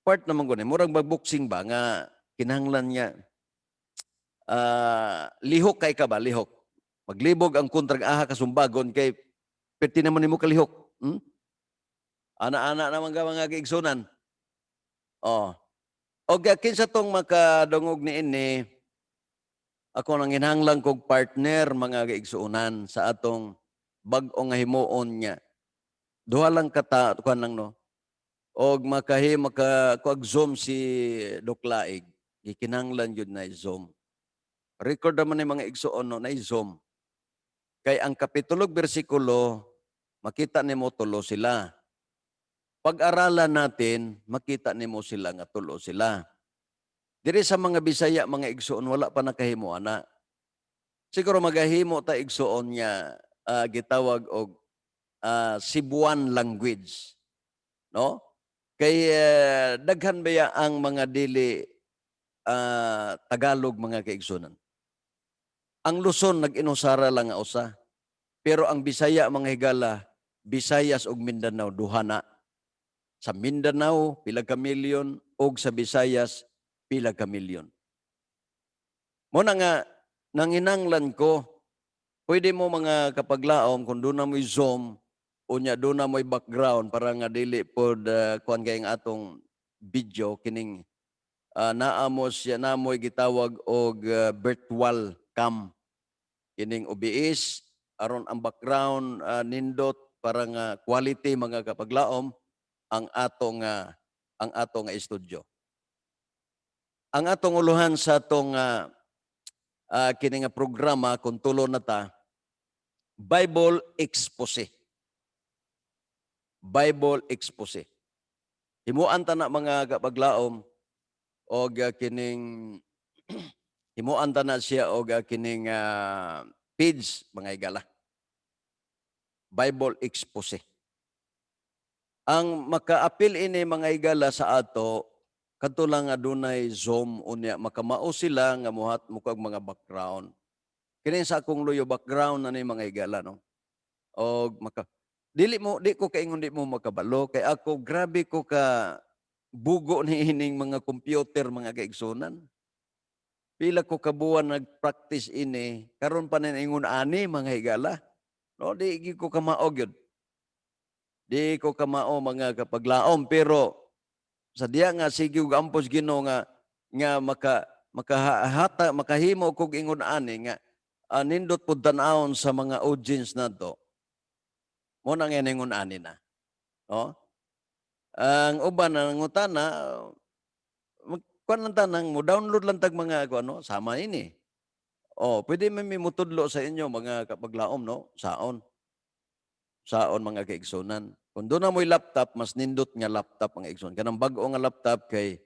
part naman ko ni murag mag-boxing ba nga kinahanglan niya lihok kay ka ba, lihok maglibog ang kontrag aha kasumbagon kay perti naman nimo kalihok, Ana-ana naman ka, mga kaigsunan. Oh, og kinsa tong makadungog niini, ako nang hinanglan kog partner, mga kaigsuonan, sa atong bag-o nga himuon niya. Duha lang kata kuan lang, no, og makahi maka kuag Zoom si Doc Laig. Gikinahanglan gyud na Zoom. Record naman ni, mga igsuon, no, na Zoom. Kay ang kapitulo ug bersikulo, makita nimo tulo sila. Pag-aralan natin, makita nimo sila nga tulo sila. Diri sa mga Bisaya, mga igsuon, wala pa nakahimo ana. Siguro magahimo ta, igsuon, nga gitawag og Cebuan language. No? Kay daghan baya ang mga dili Tagalog, mga kaigsunan. Ang Luzon nag-inusara lang nga usa. Pero ang Bisaya, mga higala, Visayas ug Mindanao, duha na. Sa Mindanao pila ka milyon ug sa Visayas pila ka milyon. Mo na nga nanginanglan ko, pwede mo, mga kapaglaom, kung doon na mo'y Zoom unya doon na mo'y background para nga dili pod kuan kay ang atong video kining naa mo siya na mo'y gitawag og virtual cam kining OBS aron ang background nindot para nga quality, mga kapaglaom, ang ato nga studio. Ang atong uluhan sa atong kini nga programa, kung tulo na ta, Bible Expose. Bible Expose. Himuan ta na, mga kapaglaom, og kining himuan ta na siya og kining page, mga higala. Bible Expose. Ang makaapil ini, mga higala, sa ato kadto lang adunay Zoom unya makamao sila nga muhat mukag mga background. Kini sa akong luyo, background na ni, mga higala, no. Og maka dili mo di ko kaingon di mo makabalo kay ako grabe ko ka bugo ni ining mga computer, mga kaigsunan. Pila ko kabuan nag-practice ini karon pa na ingon ani, mga higala. No, di gyud ko kamao gyud. Di ko kamao, mga kapaglaom, pero sa diya nga sige og ampos Ginoo nga nga maka makahata makahimo kog ingon ani nga nindot pud tan-awon sa mga audience nato. Mo na nga ingon ani na. No? Ang uban na nangutana, kuan lang tanang mo download lang tag mga kuan, no, sama ini. Oh, pwede man mi mutudlo sa inyo, mga kapaglaom, no, saon. Saon, mga kaigsunan. Kung doon na mo'y laptop, mas nindot nga laptop ang igsoon. Kanang bag-o nga laptop kay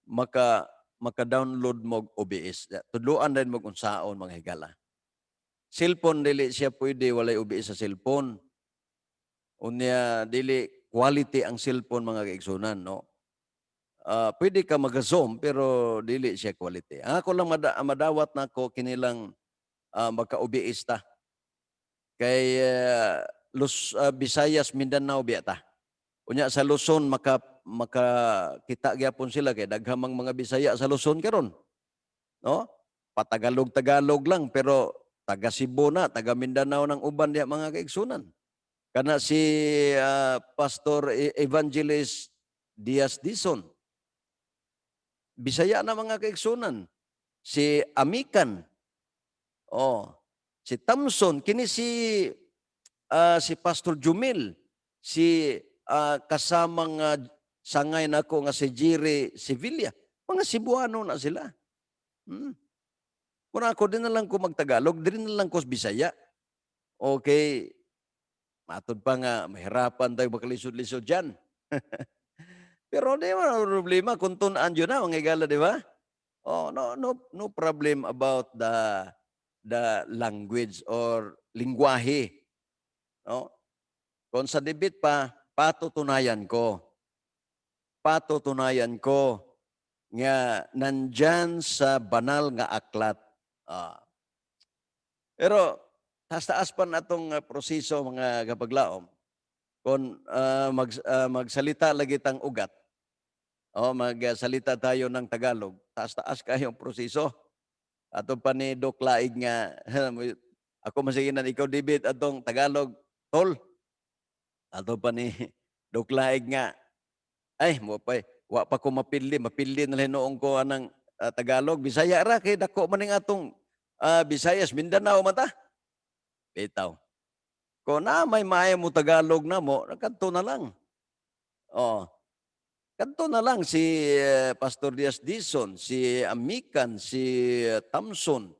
maka maka-download mo og OBS. Tudloan din mo kung saon, mga higala. Cellphone, dili siya pwede, walay OBS sa cellphone. Unya dili quality ang cellphone, mga kaigsunan, no. Pwede ka mag-zoom pero dili siya quality. Ang ako lang madawat nako kinilang magka-OBS ta. Kay Visayas, Mindanao biya ta. Unya sa Luzon maka maka kita gyapon sila kay daghan mang mga Bisaya sa Luzon karon. No? Patagalog-Tagalog lang pero taga Cebu na, taga Mindanao ng uban diha, mga kaigsunan. Kana si Pastor Evangelist Diaz Dison. Bisaya na, mga kaigsunan. Si Amikan. Oh, si Tamson, kini si si Pastor Jumil, si kasamang sangay nako nga si Jerry Sevilla. Mga Cebuano na sila. Kung ako din na lang ko magtagalog, din na lang ko sa Bisaya. Okay. Matod pa nga, mahirapan tayo makalisod-lisod dyan. Pero di mo problema kung tun-an yun na, mga higala, di ba? Oh, no, no, no problem about the language or lingwahe. No? Kung sa debate pa, patutunayan ko. Patutunayan ko nga nandyan sa banal nga aklat. Ah. Pero taas-taas pa na itong proseso, mga kapaglaom. Kung magsalita lagi tang ugat, o magsalita tayo ng Tagalog, taas-taas kayong proseso. Ato pa ni Doc Laig nga, ako masiginan ikaw debate atong Tagalog, tol. Ato pa ni Doc Laig nga, ay, mo pa, wa pa ko mapili, mapili na lang noong ko anang Tagalog, Bisaya ra kay dako man ning atong Visayas, Mindanao man ta. Bitaw. Kung na may maayo mo Tagalog na mo, kadto na lang. Oh. Kadto na lang si Pastor Diaz Dizon, si Amikan, si Tamson,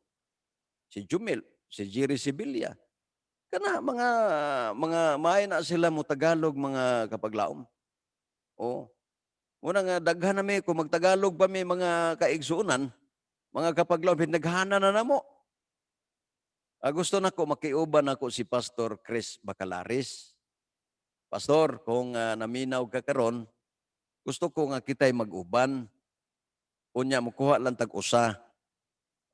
si Jumil, si Jerry Sibilia. Kana mga maayo na sila mo Tagalog, mga kapaglaom. Oh. Muna nga daghan na mi, kung magtagalog pa mi, mga kaigsuonan, mga kapaglaom, naghana na namo. Gusto nako makiuban nako si Pastor Chris Bacalaris. Pastor, kung naminaw ka karon, gusto ko nga kita'y mag-uban. Unya mukuha lang tag usa.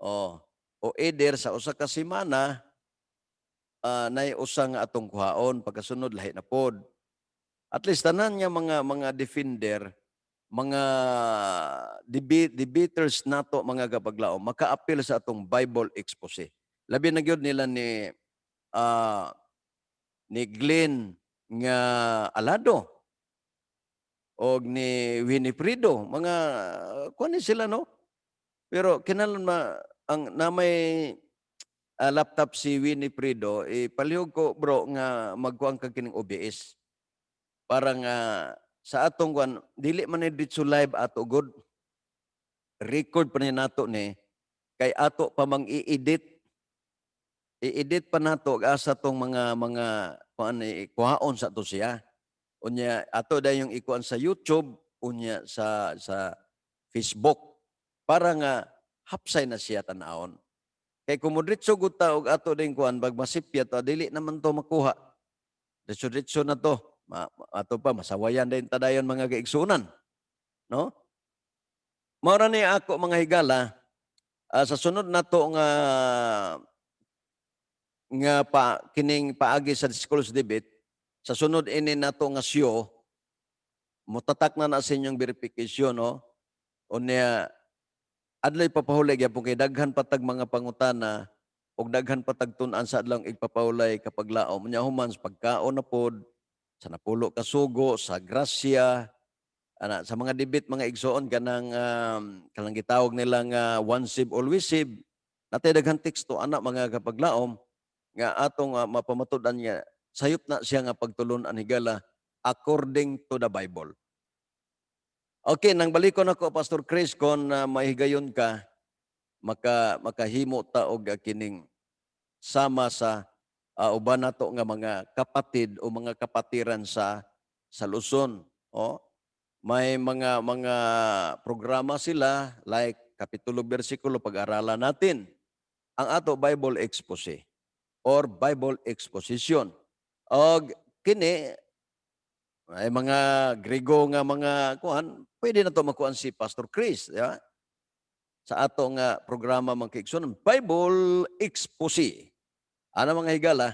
Oh, o either sa usa ka semana nay usa nga atong kuhaon, pagkasunod lahi na pod. At least tanan nga mga defender, mga debaters nato, mga kapaglaom, maka-appeal sa atong Bible expose. Labi na gyud nila ni Glenn nga Alado og ni Winifredo, mga kuan ni sila, no? Pero kinahanglan ma ang na may laptop si Winifredo, ipalihog ko, bro, nga magkuan ka kining OBS para nga sa atong kuan, dili man ni ditso live ato god, record pa ni nato ni kay ato pa mang i-edit, i-edit pa nato asa tong mga kuan ni kuhaon sa ato siya. Unya ato dayong ikuan sa YouTube, unya sa Facebook para nga hapsay na siya tan-awon. Kay kung modritso gud ta og ato ding kuan, bag masipya ta, dili naman to makuha. Diretso-diretso na to. Ato pa masawayan din ta dayon, mga kaigsuonan, no? Mao ra ni ako, mga higala, sa sunod nato nga nga pa kining paagi sa schools debate, sa sunod ini nato nga show, mutatak na na sa inyong verification, no? Unya adlay papahulay gyapon kay daghan patag mga pangutana ug daghan patag tun-an sa adlawng igpapahulay kapag laom. Unya human sa pagkaon na pod sa napulo ka sugo, sa grasya ana, sa mga debate, mga igsoon, kanang gitawag nila nga "once saved, always saved", natay daghan teksto ana, mga kapaglaom, nga atong mapamatud-an nga sayop na siya nga pagtulon-an, higala, according to the Bible. Okay, nang balikon ako, Pastor Chris, kon mahigayon ka, makahimo ta og kining sama sa uban nato nga mga kapatid o mga kapatiran sa Luzon. Oh, may mga programa sila like kapitulo bersikulo, pag-aralan natin ang ato Bible expose or Bible exposition. Og kini ay mga Grego nga mga kuan, pwede na to makuan si Pastor Chris, di ba? Sa ato nga programa, mga kaigsoon, Bible expose. Ana, mga higala,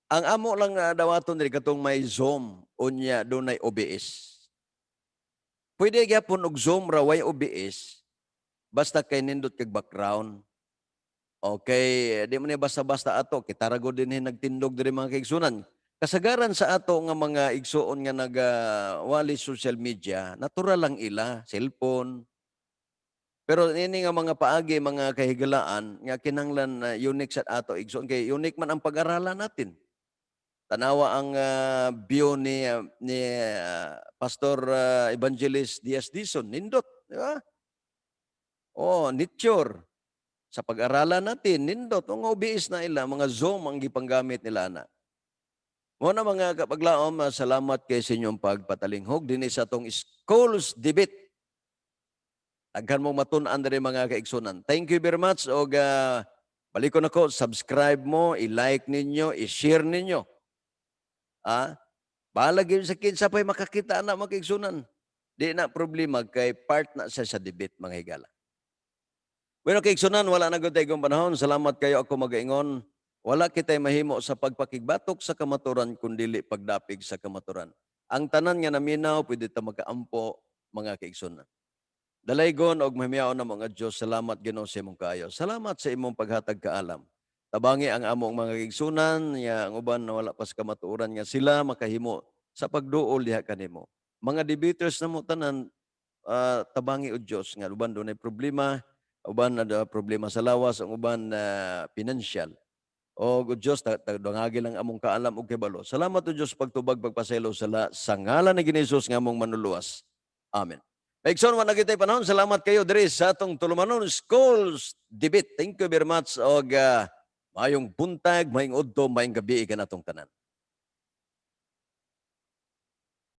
ang amo lang nga dawaton diri katong may Zoom, unya dunay OBS. Pwede gyapon og Zoom ra way OBS basta kay nindot kag background. Okay, di man ni basta-basta ato kita ra gud dinhi nagtindog diri, mga kaigsunan. Kasagaran sa ato nga mga igsuon nga nagawali social media, natural lang ila, cellphone. Pero ini nga mga paagi, mga kahigalaan, nga kinahanglan na unique sa ato igsuon kay unique man ang pag-aralan natin. Tanawa ang bio ni Pastor Evangelist Diaz Dizon, nindot, di ba? Oh, nature. Sa pag-aralan natin, nindot, mga OBS na ila, mga Zoom ang gipanggamit nila na. Mo na, mga kapaglaom, salamat kay sa inyong pagpatalinghog dinhi sa atong schools debate. Daghan mong matun-an diri, mga kaigsunan. Thank you very much og balikon ako, subscribe mo, i-like ninyo, i-share ninyo. Bahala gyud sa kinsa pa'y makakita na, mga kaigsunan. Di na problema kay part na siya sa debate, mga higala. Bueno, kaigsunan, wala na gud tay panahon. Salamat kayo. Ako magaingon. Wala kitay mahimo sa pagpakigbatok sa kamaturan kun dili pagdapig sa kamaturan. Ang tanan nga naminaw, pwede ta makaampo, mga kaigsunan. Dalaygon og mahimiyaon na mga Diyos, salamat Ginoo sa imong kaayo. Salamat sa imong paghatag kaalam. Tabangi ang among mga kaigsunan, nga ang uban na wala pa sa kamatuoran, nga sila makahimo sa pagduol diha kanimo. Mga debaters na mo tanan, tabangi o Diyos nga uban dunay problema, uban na problema sa lawas, ang uban na financial. O Diyos, dangagi lang among kaalam ug kibalo. Salamat o Diyos, pagtubag, pagpasaylo sala sa ngalan ni Hesus nga among manluluwas. Amen. Maigsoon, wa na kitay panahon. Salamat kayo diri sa atong tulumanon Schools Debate. Thank you very much og maayong buntag, maayong udto, maayong gabi kanatong tanan.